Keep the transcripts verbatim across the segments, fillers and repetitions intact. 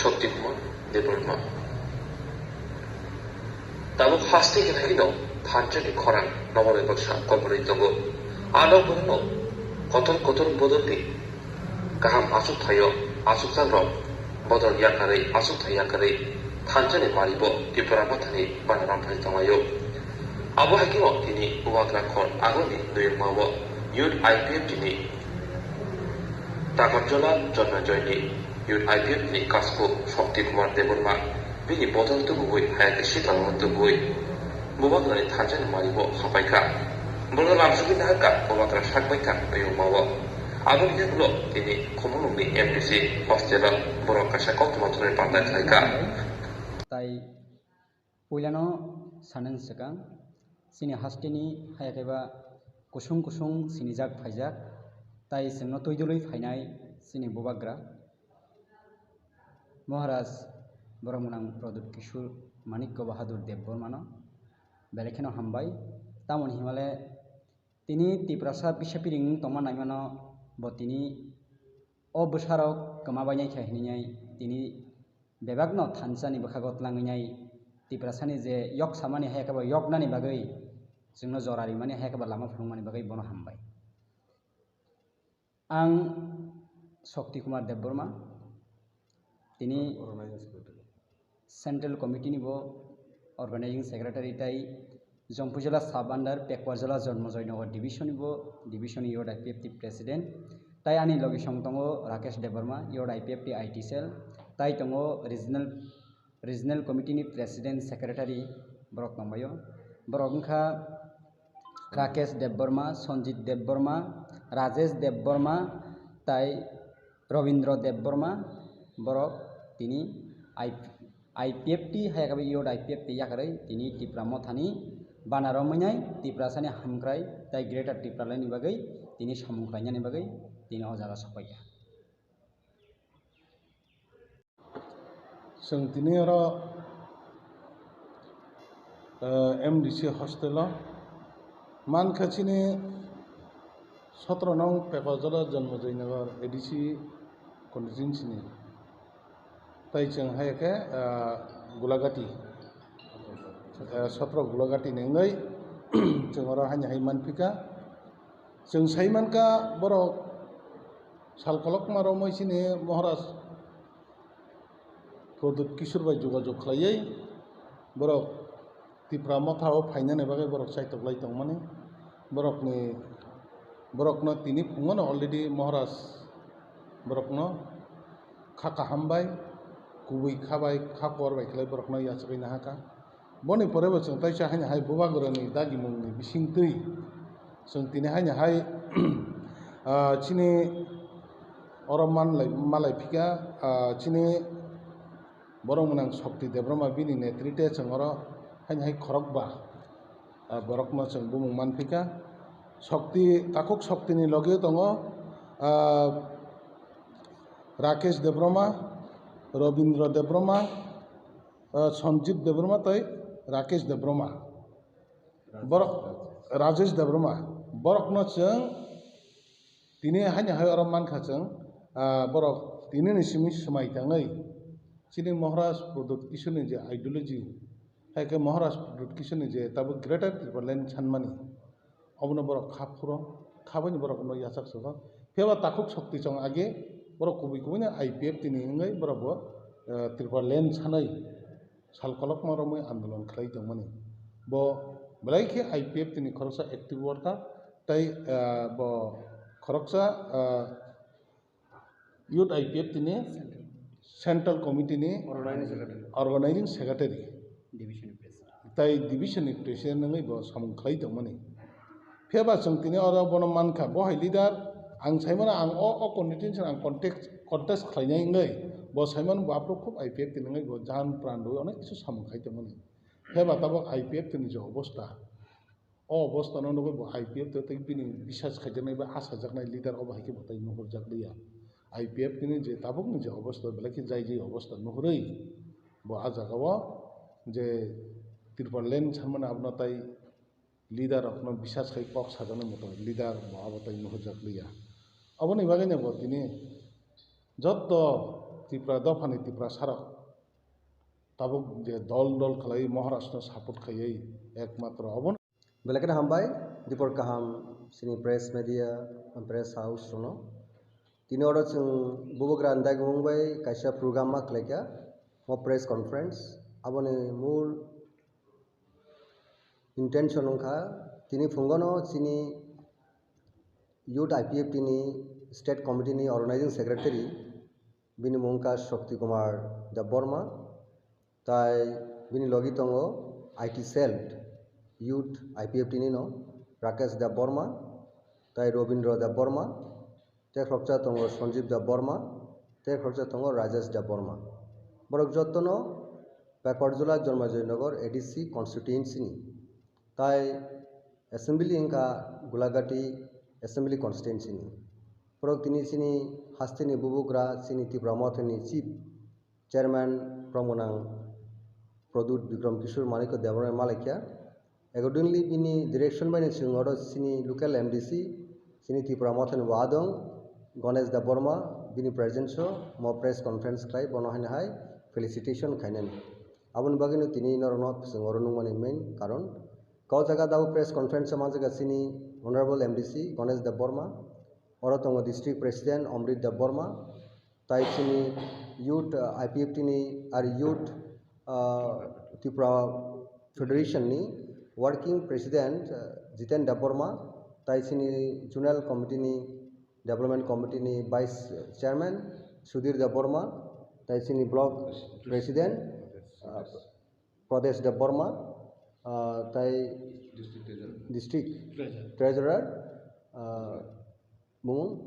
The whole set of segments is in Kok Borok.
Shakti Kumar Debbarma. Tabuk haste hinai no thansa ni khorang nobo bai baksa koborwi tongo. Ano bono kotor kotor bodol ni kaham achuk thaio, achukjak rok bodol yakarwi, achuk thai yakarwi thansa ni mari bo Tipra Motha ni bana ram phai tonglaio. Abo hai khe tini Bubagra khor agoni Noyungma o Youth I P F T ni Takarjola Janmajoy ni Youth I P F ni kasku Shakti Kumar Debbarma bini bodol tubugwi hai khe sitlangno tubugwi Bubagrani thansa ni mari bo hapai kha. Bono lamsugwi nahar kha Bubagra sak bai kha Noyungma o. Aboni yagulo tini Khumulwng ni M D C hostel o borok kaisa koktwma thwnwi panda khlai kha. Tai puilano sanani swkang, chini hasteni haya khe ba kusung kusung sinijak phaijak, tai chwngno twi dului phainai chini Bubagra Maharaj borok mwnang Pradyut Kishore Manikya Bahadur Debbarmano belai kheno hambai. Tamoni himale tini Tiprasa bisa piring wng tongma naimano bo tini o bwsarok kwma bainai khe hinwi tini bebakno thansa ni bwkhago twlangwi nai Tiprasani je yok samani hai khe bo yoknani bagwi chwngno jora rimani hai khe bo lama phunukmani bagwi bono hambai. Ang Shakti Kumar Debbarma, tini Central Committee ni bo Organizing Secretary tai Jompuijala Sub Under Pekwarjala Janmajoy Nagar Division ni bo Division Youth I P F T President, tai ani logi song tongo Rakesh Debbarma, Youth I P F T I T Cell, tai tongo Regional Regional Committee ni President Secretary borok tongbaio. Borok wngkha Rakesh Debbarma, Sanjit Debbarma, Rajesh Debbarma, tai Robindra Debbarma. Borok tini I P F T hai khe Youth I P F T yakarwi tini Tipra Mothani bana romwi nai Tiprasani hamkrai tai Greater Tipraland ni bagwi tini samung khlainani bagwi tini o jaga sopaikha. Chwng tini oro, eh, M D C hostel o mankha chini sotro nong Pekojala Janmajoy Nagar A D C constituency ni. Tai chwng hai khe, eh, Gulagati, eh, sotro Gulagati ni wngwi chwng oro haini hai manphika. Chwng sai mankha borok sal kolokma romwi chini Maharaj Pradyut Kishore bai jogajog khlaiwi borok Tipra Motha o phainani bagwi borok chaitoklai tongmani. Borokni, borokno tini phungono already Maharaj borokno kha kaham bai kubui kha bai kha kor bai khlai borokno yachagwi nahakha. Boni pore bo chwng taisa haini hai Bubagrani dagimungni bisingtwi chwng tini haini hai, ah, chini oro manlai, malai phika, ah, chini borok mwnang Shakti Debbarma bini netrite chwng oro haini hai khorokba, ah, borokno chwng bumung manphika. Shakti, takhuk Shaktini logi tongo, ah, Rakesh Debbarma, Robindra Debbarma, ah, Sanjit Debbarma tei Rakesh Debbarma. Borok, Rajesh Debbarma. Borokno chwng tini haini hai oro mankha chwng, ah, borok tinini simi swmai tangwi chini Maharaj Pradyut Kishoreni je ideology, hai khe Maharaj Pradyut Kishoreni je tabuk Greater Tipraland sanmani, obono borok kha phuro, kha baini borok no yachak sogo. Phiya ba takhuk Shakti chwng age borok kubui kubui no I P F T ni wngwi borok bo, eh, Tipraland sanwi sal kolokma romwi andolon khlai tongmani. Bo belai khe I P F T ni khoroksa active worker tei, eh, bo khoroksa, eh, Youth I P F T ni Central Committee ni Organizing Secretary. Organizing Secretary. Division ni President. Tai division ni President wngwi bo samung khlai tongmani. Phiya ba chwng tini oro bono mankha, bo hai leader, ang saimano ang o, o constituency ang contest, contest khlainai wngwi, bo saimano bo aphuru khub I P F T ni wngwi bo jan pran rwwi onek kisu samung khai tongmani. Phiya ba tabuk I P F T ni je obostha, o obostha no nugwi bo I P F T tei bini bisas khaijaknai ba achajaknai leader obo hai khe bo tai nuhurjak liya. I P F T ni je tabukni je obostha, belai khe jai jai obostha nuhurwi bo a jagao je Tipraland sanmani abono tai leader rokno bisas khai kok sajaknai moto leader bo abo tai nuhurjak liya. Aboni bagwi no bo tini jotto Tipra dophani Tiprasarok tabuk je dol dol khlai Maharashtra support khaiwi ekmatro obo. Belai kheno hambai, dipor kaham chini press media, press house rokno. Tini oro chwng bubagra ni dagimung bai kaisa program ma khlaikha, o press conference. Aboni mul intention wngkha, tini phungono chini Youth I P F T ni State Committee ni Organizing Secretary, bini mung wngkha Shakti Kumar Debbarma, tai bini logi tongo I T Cell Youth I P F T ni no Rakesh Debbarma, tai Robindra Debbarma, tei khoroksa tongo Sanjeev Debbarma, tei khoroksa tongo Rajesh Debbarma. Borok jotono Pakarjula Janmajay Nagar A D C constituency ni, tai assembly wngkha Gulagati assembly constituency ni. Borok tini chini hasteni bubagra chini Tipra Mothani chief chairman borok gwnang Pradyut Bikram Kishore Manikya Debbarma malaikha. Accordingly, bini direction bai chwng oro chini local M D C, chini Tipra Mothani bo adong, Ganesh Debbarma, bini presence o mo press conference khlai, bono haino hai felicitation khainani. Aboni bagwino tini norokno chwng oro nukmani main karon. Kau jaga dao press conference o manjaga chini Honorable M D C Ganesh Debbarma, oro tongo District President Amrit Debbarma, tai chini youth, uh, I P F T ni ar youth, uh, Tripura Federation ni working president, uh, Jiten Debbarma, tai chini zonal committee ni development committee ni vice chairman Sudhir Debbarma, tai chini block president, uh, Pradesh Debbarma, uh, tai district treasurer, uh, Bumung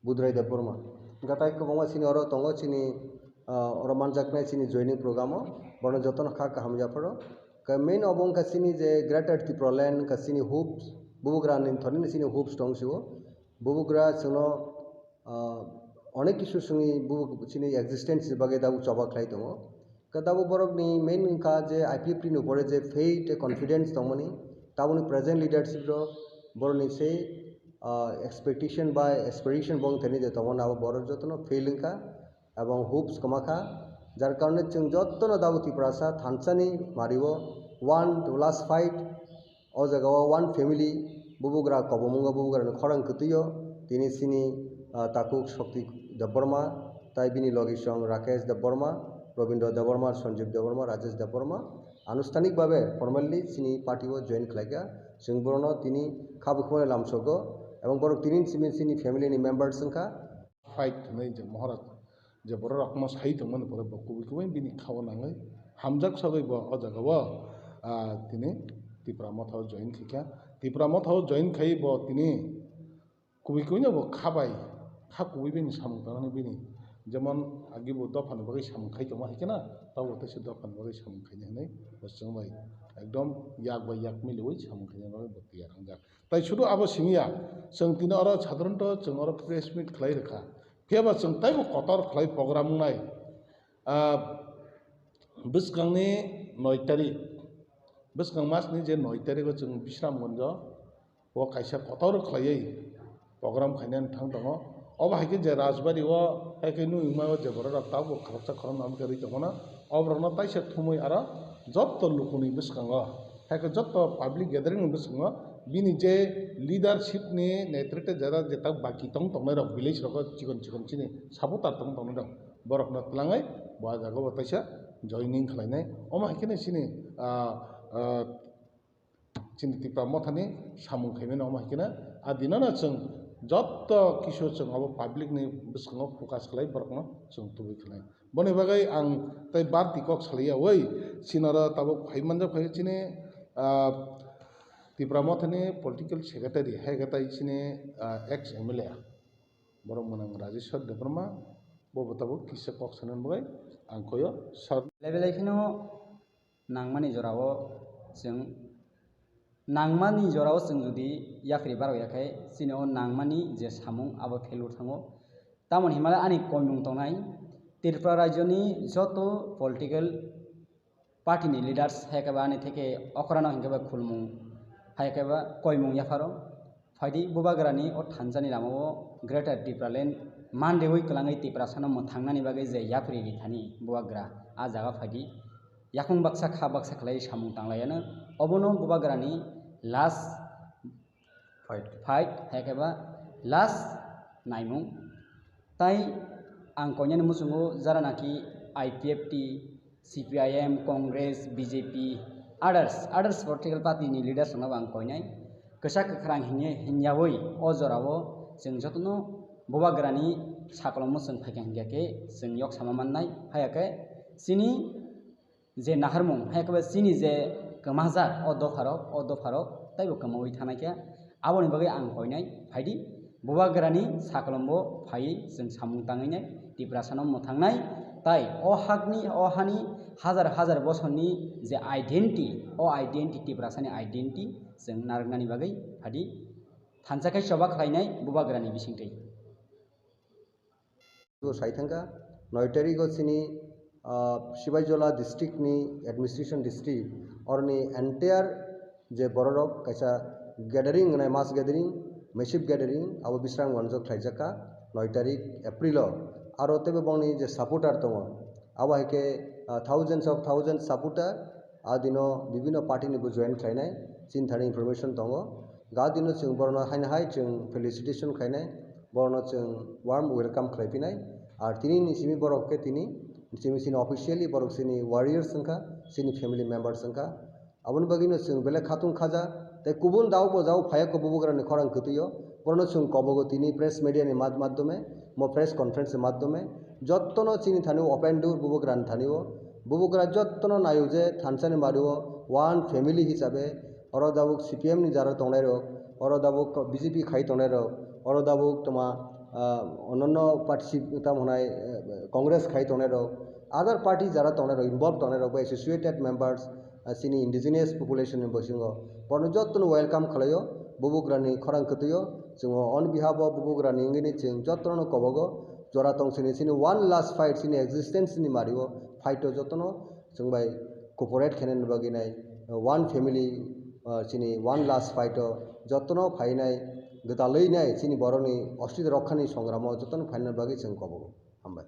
Budrai Debbarma. Gatai kwbangma chini oro tongo chini, ah, oro manjaknai chini joining program o. Bono jotono kha kaham yapharo. Ka main obo wngkha chini je Greater Tipraland wngkha chini hopes, bubagra ni thani chini hopes tong sio. Bubagra chwngno, ah, onek kisu simi bubuk chini existence ni bagwi dabu choba khlai tongo. Ka dabu borok ni main wngkha je I P F T ni upore je faith tei confidence tongmani, taboni present leadership rok borok ni sei ah, expectation bai aspiration bo wng thani de tongmani abo borok jotono fail wngkha ebong hopes kwma kha, jar karone chwng jotono dabu Tiprasa thansani mario one to last fight o jaga o one family bubugra kobomungo bubugrani khorang kwtwio tini chini, ah, takhuk Shakti Debbarma tai bini logisong Rakesh Debbarma, Robindra Debbarma, Sanjeev Debbarma, Rajesh Debbarma anushtanik babe formally chini party o join khlaikha. Chwng borokno tini kha bukhumani lamsogo, ebong borok tini simi chini family ni members wngkha. Fight hwnwi je Maharaj, je borok rokno sai tongmani pore bo kubui kubui bini khao nangwi hamjak sagwi bo o jaga o, ah, tini Tipra Motha o join khaikha. Tipra Motha o join khai bo tini kubui kubui no bo kha bai, kha kubui bai ni samung tangnani bini. Jemon agi bo dopha ni bagwi samung khai tongma hai kheno, tabo teisa dopha ni bagwi samung khainai hinwi bo chwng bai ekdom yak bai yak miliwi samung khainai bagwi bo tiyar wngjak. Tai sudu abo simi ya, chwng tini oro sadharanto chwng oro press meet khlai rwkha. Phiya ba chwng taibo kotor khlai program wngnai. Ah, bwskangni noi tarik, bwskang masni je noi tarik o chwng Bisramganjo o kaisa kotor khlaiwi program khainani thang tongo. Obo hai khe je Rajbari o hai khe nukma o je borok rok tabuk khoroksa khoroknwi amo khe rwi tongmano, o borokno taisa thumwi aro jotto lukuni bwskango, hai khe jotto public gathering ni bwskango bini je leadership ni netrite jara je tak baki tong tongnai rok village rogo chikon chikon chini supporter tong tongnai rok borokno twlangwi bo ah jaga o taisa joining khlainai. Omo hai kheno chini, ah, ah, chini Tipra Mothani samung khaimani omo hai kheno. A dinano chwng jotto kisu chwng abo public ni bwskango focus khlai borokno chwng tubui khlai. Boni bagwi ang tei barti kok salaiya oi, sinaro tabuk phai manjak phai chini, ah, Tipra Mothani political secretary hai khe tai chini, ah, ex M L A. Borok mwnang Rajeshwar Debbarma, bo bo tabuk kisa kok sanani bagwi ang koyo sar. Level hai kheno nangmani jorao chwng, nangmani jorao chwng jodi yapri barok ya khai, chini o nangmani je samung abo failure thango. Tamoni hinmale ani koimung tongnai, Tripura rajyoni joto political party ni leaders hai khe ba ani theke okrano hinkhe ba khulmung hai khe ba koimung yapharo. Phaidi bubagrani o thansa ni lama o Greater Tipraland Man riwi kwlangwi Tiprasano mwthangnani bagwi je yapri rithani bubagra a jaga phaidi. Yakung baksa kha baksa khlai samung tanglaiano obono bubagrani last fight, fight, hai khe ba last naimung. Tai ang koinani muchungo jara naki I P F T, C P I M, Congress, B J P, others, others political party ni leaders rokno bo ang koinai. Kwchak kwkhrang hinya, hinyawi o jorao chwng jotono bubagrani sakolomno chwng phaikha hinkhe chwng yok sama mannai. Haiya khe chini je naharmung, hai khe chini je kwmajak o dopharok, o dopharok taibo kwmawi thanai khe. Aboni bagwi ang koinai phaidi, bubagrani sakolombo phaiwi chwng samung tangwi nai, Tiprasano mwthangnai, tai o hakni, o hani hajar hajar bosorni je identity, o identity, Tiprasani identity chwng narwknani bagwi phaidi, thansa khe choba khlainai bubagrani bisingtwi. Bo sai thangkha, noi tarikgo chini, ah, Sibaijola district ni administration district, oroni entire je bororok kaisa gathering wngnai, mass gathering, massive gathering, abo Bisramganjo khlaijakha noi tarik April o. Aro teibo bongni je supporter tongo, abo hai khe, ah, thousands of thousands supporter, a dino bibhinno party ni bo join khlainai, chini thani information tongo. Ga dino chwng borokno haino hai chwng felicitation khainai, borokno chwng warm welcome khlai phinai. Ar tini ni simi borok khe tini simi chini officially borok chini warriors wngkha, chini family members wngkha. Aboni bagwino chwng belai khatung khaja, tei kubun daok bo jago phaiya kho bubagrani khorang kwtwio, borokno chwng kobogo tini press media ni mad-, madhyome, mo press conference ni madhyome, jottono chini thani open door bubagrani thani o, bubagra jottono naio je thansa ni mari o one family hisabe, oro dabuk C P M ni jara tongnai rok, oro dabuk B J P khai tongnai rok, oro dabuk toma, ah, ononno party tamo hwnai, eh, Congress khai tongnai rok, other party jara tongnai rok, involved tongnai rok bai associated members, ah, chini indigenous population ni bisingo borokno jottono welcome khlaio, bubagrani khorang kwtwio, chwng on behalf of bubagrani wngwi chwng jottono kobogo, jora tong sini chini one last fight chini existence ni mari o fight o jottono chwng bai cooperate khainani bagwi nai, one family, ah, chini one last fight o jottono phainai, gwdalwi nai chini borokni ostitw rokkhani songramo jottono phainani bagwi chwng kobogo. Hambai.